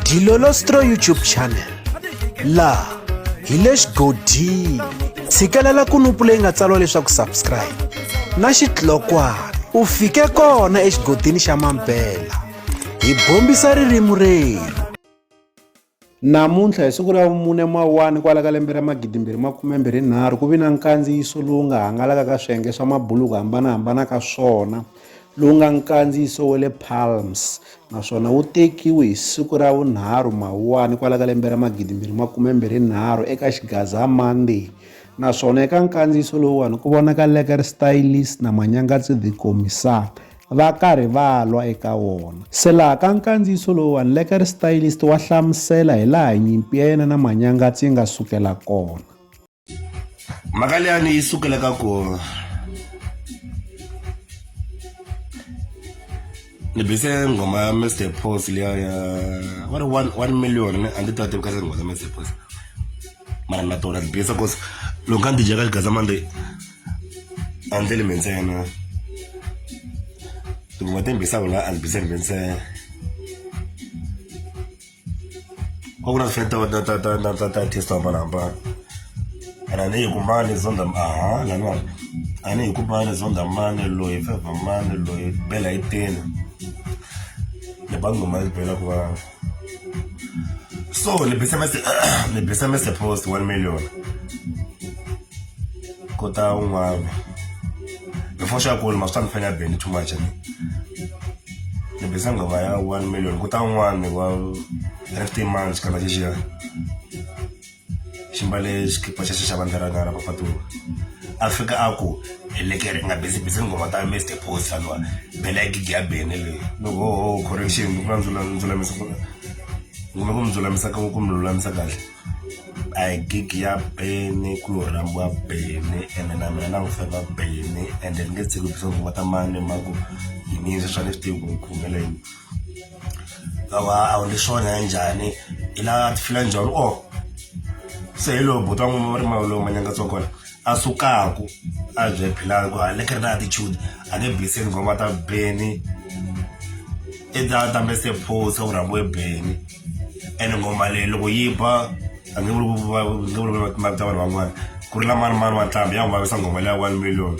Dilolostro YouTube channel laha hi le xigodini tshikelela kunupu leyi nga tsariwa leswaku subscribe na xitlokwana u fike kona exigodini xa mampela hi bombisa ririmi rerhu. Namuntlha hi siku ra vumune Mawuwani kwala ka lembe ra 2023 ku vi na nkandziyiso lowu nga hangalaka ka swiyenge swa mabulu ku hambanahambana ka swona lowu nga nkandziyiso wa le Palms naswona wu tekiwe hi siku ra vunharhu Mawuwani kwala ka lembe ra 2023 eka Xigaza Monday naswona eka nkandziyiso lowuwani ku vonaka Lekker Stylist na Manyangatsi The Commissar va karhi va lwa eka wona. Se laha ka nkandziyiso lowuwani Lekker Stylist wa hlamusela hi laha nyimpi ya yena na Manyangatsi yi nga sukela kona. Mhaka liyani yi sukela ka ku ni bise nghoma ya Mr Post liya ya va ri one million ne a ndzi ta tivi kahle tinghoma ta Mr Post mara na tona ni bisa cause loko kha ni dya ka xigaza mande a ndleli me ntsena tinghoma ti ni bisaka la a ni biseli me ntsena a ku na tifene ta ta ta ta ta ta artist to hambanahambana and a ni yi ku mani zonda aha laniwani a ni yi ku mani zonda mani loyi fevha mani loyi bela yi tini ni ba nghoma yi bela ku va so ni bisa ni bisa Mr Post 1 million ku ta un'wana before xa kulu ma swi ta ni fane ya beni too much ni ni bisa nghoma ya 1 million ku ta un'wana wa FT man xikandza xexiya xi mbale xikipa xexo xa vandla ra ra papatulu a fika a ku hi lekere nga busy busy nghoma ta Mr Post laniwa bela ya gigi ya bene leyi ni ku ho correction ni ku na ndzulamisa kumbe ku mi lulamisa ku mi lulamisa kahle a hi gigi ya bene ku yo rhambiwa bene ene na mina na n'wi feva bene ende ni nge tshiki ku bisa nghoma ta mani hi mhaka ku yini sweswi a ni swi tivi ku ku humelela yini awa a wu ni swona ya njhani i la ti fila njhani o se hi lowu buti wa n'wina va ri ma lowu manyangatso wa kona a sukaku a bye philani ku haleke ri na attitude a nge biseni nghoma ta beni i ta ta mese phosa ku rhambiwe beni ene nghoma leyi loko yi ba a nge vuli nge vuli mavito ya vanhu van'wana ku ri la mani mani wa ntlhambi ya n'wi vavisa nghoma leya 1 million.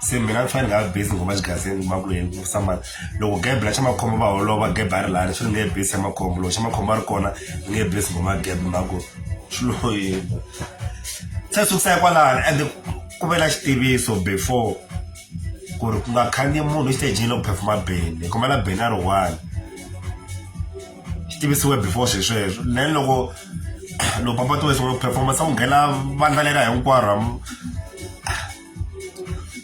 Se mina ni fanele ni nga busy nghoma xigazini kuma ku hi vutisa mani loko gebe na xa makhombo va holova gebe a ri lani swi ni nge busy xa makhombo loko xa makhombo a ri kona ni nge busy nghoma ya gebe mhaka ku swi lo yini se sukisa kwalano ende ku ve na xitiviso before ku ri ku nga khandziyi munhu exitejini loko perform-a Benny hi kombela Benny a ri one xi tivisiwe before swilo sweswo then loko loko papa to sungula ku performa se ku nghena vandla lera hinkwaro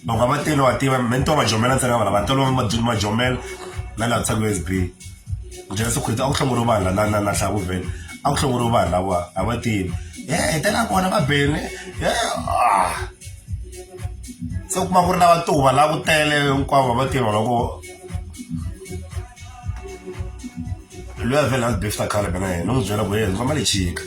loko a va tele wa tiva me ni twa majomela ntsena vanhu va tolo majomela na laha tshaka U_S_B njhani se a ku hlongoriwi vanhu la na na na hlavu vhele a ku hlongoriwi vanhu lava a va tivi he hi tela kona va beni he ah se u kuma ku ri na vatuva la ku tele hinkwavo va tiva loko luya vhele a beef ta khale mina yena ni n'wi byela ku he ni famba ni chika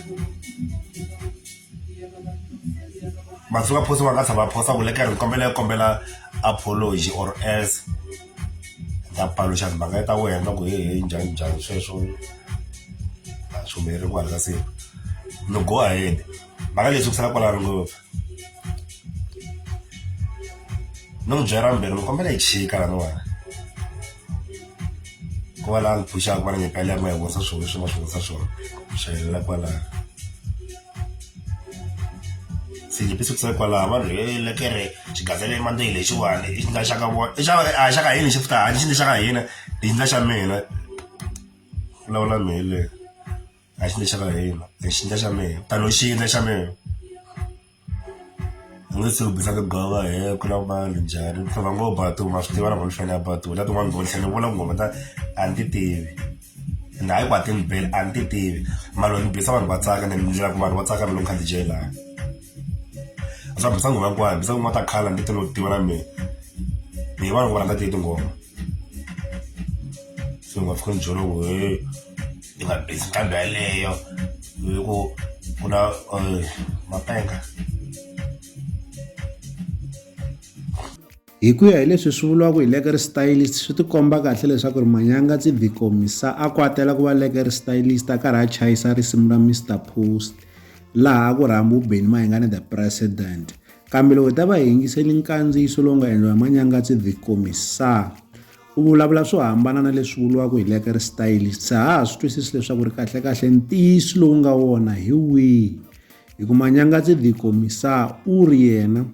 Matsonga phosa va nga tshama phosa ku lekere ni kombela kombela apology or else ni ta paluxa timhaka ta wena ku he he njhani njhani sweswo a swi humeleli kwala ka siku ni go ahead mhaka leyi sukusela kwalano ngopfu ni n'wi byela mbirhi ni kombela hi chika laniwani ku va laha ni phuxaka va na nyimpi yaleyo ma hi vonisa swona leswi ma swi vonisa swona swi helela kwalano se nyimpi sukisa kwalaho vanhu he lekere xigazele mandzeni lexiwani i xindla xa ka vona i xa a xa ka hina xi futa hanyi xindla xa ka hina i xindla xa mina vulavula mehe le a xi xa ka hina i xindla xa mehe tano xindla xa mehe a nge se u bisa gova he ku na vanhu njhani ni hlova ngo batu ma swi tiva na vanhu fane ya batu na tin'wana nghoma tlhela ni vula nghoma ta a ni ti tivi ende hayi ku a ti ni beli a ni ti tivi mara loko ni bisa vanhu va tsaka ni ndlela ku vanhu va tsaka loko ni kha ni DJ laha a swa bisa nghoma hinkwayo bisa nghoma ta khale ni ti no tiva na mina ni vanhu va rhandza tivi tinghoma se u nga fika ni byela ku he i nga bisi nqambi yaleyo hi ku ku na mapenga. Hi ku ya hi leswi swi vuriwaka hi Lekker Stylist swi tikomba kahle leswaku ri Manyangatsi The Commissar a kwatela ku va Lekker Stylist a karhi a chayisa risimu ra Mister Post laha a ku rhambiwe Benny Mayengani The President kambe loko hi ta va hi yingiseli nkandziyiso lowu nga endliwa hi Manyangatsi The Commissar u vulavula swo hambana na leswi vuriwaka hi Lekker Stylist se ha ha swi twisisi leswaku ri kahlekahle ntiyiso lowu nga wona hi wihi hi ku Manyangatsi The Commissar u ri yena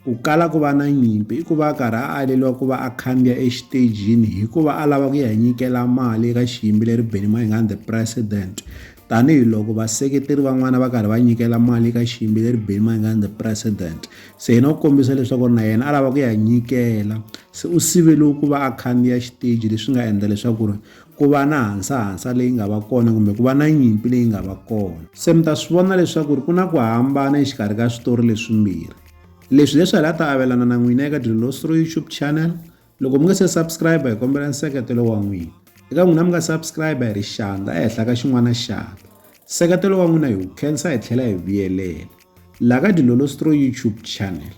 Ku kala ku va na nyimpi i ku va a karhi a aleriwa ku va a khandziya exitejini hikuva a lava ku ya nyikela mali eka xiyimbeleri Benny Mayengani the President tanihiloko vaseketeri van'wana va karhi va nyikela mali eka xiyimbeleri Benny Mayengani the President se yena u kombisa leswaku na yena a lava ku ya nyikela se u siveliwe ku va a khandziya xiteji leswi nga endla leswaku ri ku va na hansahansa leyi nga va kona kumbe ku va na nyimpi leyi nga va kona se mi ta swi vona leswaku ri ku na ku hambana exikarhi ka switori leswimbirhi leswi leswi hi la ta avelana na n'wina eka Dilolostro YouTube channel loko mi nga se subscribe hi kombela nseketelo wa n'wina eka n'wina mi nga subscribe hi ri xandla ehenhla ka xin'wana xandla nseketelo wa n'wina hi wu khensa hi tlhela hi vuyelela laha ka Dilolostro YouTube channel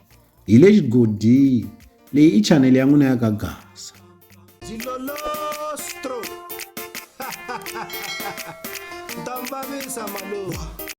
hi le xigodini leyi i chanele ya n'wina ya ka Gaza. Dilolostro. Nta mi vavisa malume.